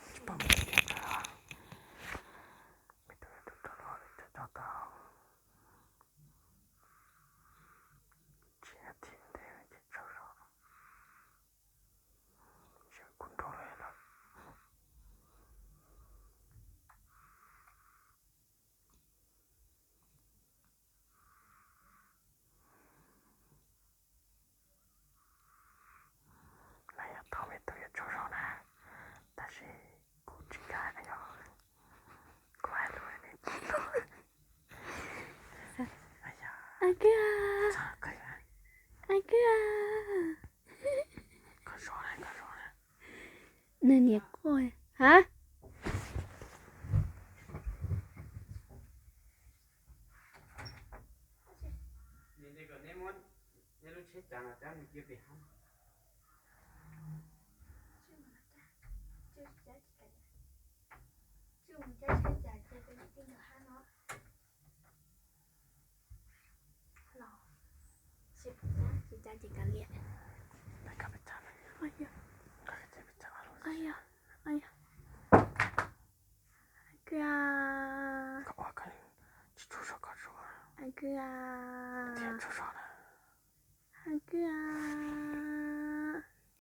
Tsis pom me tub yuav rau lawm, cov coj tau. Tsis hais tias ntev ces tsaug zog, tsis kuv nrog lawm lawm. No yog thaum me tub yuav tsaug zog na, tab sis kuv tsis kam yog, kuv hais lus ne. Ai kwv, ai kwv, nws niam quaj ha. Tsis cab ces kav liam. Ai yog, ai yog, ai kwv, ai kwv, ai kwv.